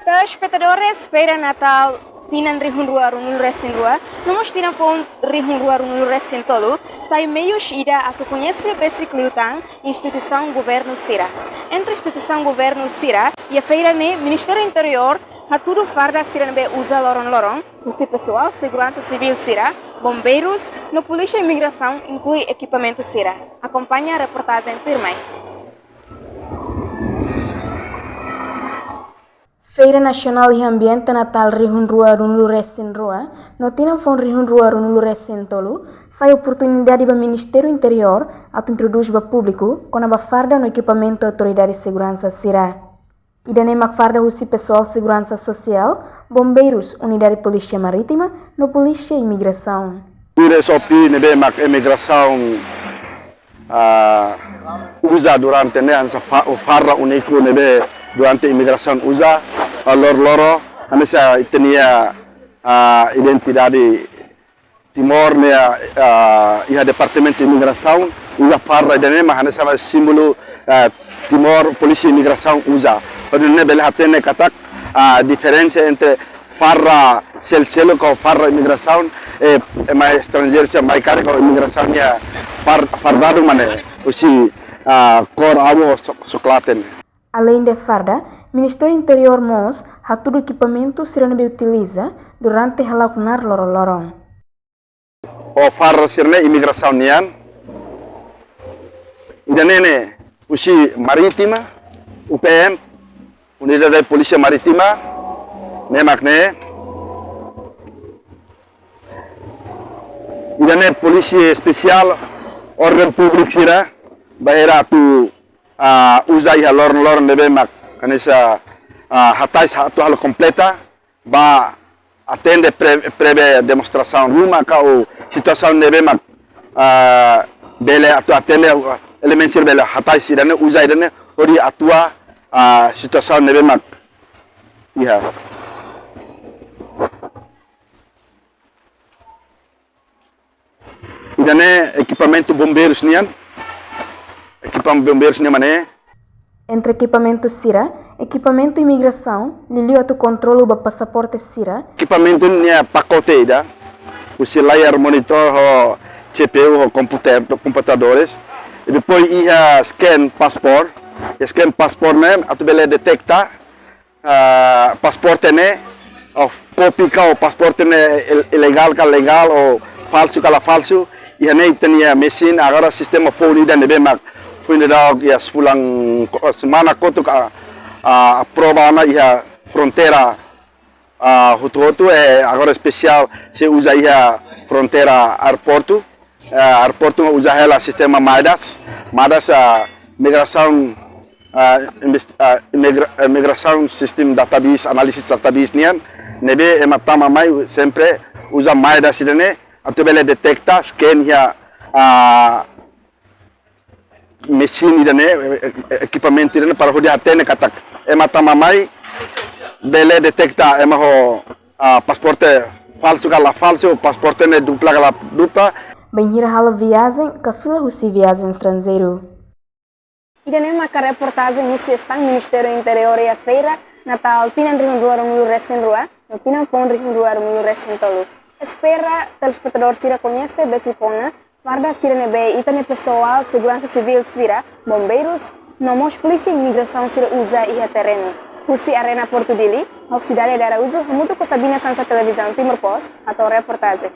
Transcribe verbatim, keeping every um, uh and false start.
Telespetadores, Feira Natál tinan rihun rua ruanulu resin rua, no mós tinan foun rihun rua ruanulu resin tolu, sai meius ida atu koñese besik liután instituisaun governu sira. Entre instituisaun governu sira, iha feira ne'e Ministériu Interiór hatudu farda sira ne'ebé uza loron-loron, husi pesoál seguransa sivíl sira, bombeirus, no polísia imigrasaun, inklui ekipamentu sira. Akompaña reportajen tuirmai. Feira Nasionál iha Ambiente Natál rihun rua ruanulu resin rua, no tinan foun rihun rua ruanulu resin tolu, sai oportunidade ba Ministériu Interiór atu introdús ba públiku kona-ba farda no ekipamentu autoridade seguransa sira. Ida-ne'e mak farda husi pesoál seguransa sosiál, bombeirus, unidade polísia marítima, no polísia imigrasaun. Tuir S O P ne'ebé mak imigrasaun, ah, uza durante ne'e, hanesan fa-, farda úniku ne'ebé durante imigrasaun uza, ah, loron-loron, hanesan ita-nia, ah, identidade Timor ne'e, ah, iha Departamentu Imigrasaun, uza farda ida-ne'e mak hanesan símbolu, ah, Timor, polísia imigrasaun uza. Hodi nune'e bele hatene katak, ah, diferensa entre farda sel-seluk ho farda imigrasaun, eh, ema estranjeiru sira mai karik ho imigrasaun nia far-, fardadu mak ne'e, husi, ah, kór abu ho sok-, soklate ne'e. Aleinde farda, Ministériu Interiór mós hatudu ekipamentu sira ne'ebé utiliza durante hala'o knaar loron-loron. Ho farda sira-ne'e imigrasaun nian. Ida-ne'e ne'e husi marítima, U P M, Unidade Polísia Marítima, ne'e mak ne'e. Ida-ne'e polísia espesiál, orden públiku sira, bainhira atu, ah, uza iha loron-loron ne'ebé mak hanesan, ah, hatais atu halo kompleta, ba atende pre-, prevee demonstrasaun ruma ka situasaun ne'ebé mak, ah, bele atu atende, ah, elementu sira bele hatais ida-ne'e, uza ida-ne'e hodi atua, ah, situasaun ne'ebé mak iha. Ida-ne'e ekipamentu bombeirus nian. Ekipamentu bombeirus nian mak ne'e. Entre ekipamentu sira, ekipamentu imigrasaun, liuliu atu kontrolu ba pasaporte sira. Ekipamentu nia pakote ida, husi layar monitor ho C P U ho komputer-, komputadores. I depois iha scan passport. Scan passport ne'e atu bele deteta, ah, pasaporte ne'e, ou kopia ka ou pasaporte ne'e il-, ilegál ka legál ou falsu ka la falsu. Iha ne'e ita-nia mesin, agora sistema foun ida ne'ebé mak foin daudauk iha fulan ko-, semana kotuk, ah, ah, aprova ona iha fronteira, ah, hotu-hotu, eh, agora espesiál sei uza iha fronteira aeroportu. Eh, aeroportu uza hela sistema Midas. Midas, ah, migrasaun, ah, invest-, ah, migra-, eh, migrasaun sistema database, análisis database nian. Ne'ebé ema tama mai sempre uza Midas ida-ne'e atu bele deteta, scan iha, ah, mesin ida-ne'e, eh, eh, ekipamentu ida-ne'e para hodi hatene katak ema tama mai bele deteta ema ho, ah, pasaporte falsu ka la falsu, pasaporte ne'e dupla ka la dupla. Bainhira halo viajen ka fila husi viajen estranjeiru. Ida-ne'e maka reportajen husi están Ministériu Interiór iha Feira Natál tinan rihun rua ruanulu resin rua, no tinan foun rihun rua ruanulu resin tolu. Espera telespetadór sira koñese besik ona farda sira ne'ebé ita-nia pesoál seguransa sivíl sira, bombeirus, no mós polísia imigrasaun sira uza iha terrenu. Husi Arena Porto Dili, ha'u Cidade de Araújo, hamutuk ho Sabina Sansa Televizaun Timor Post, hato'o reportajen.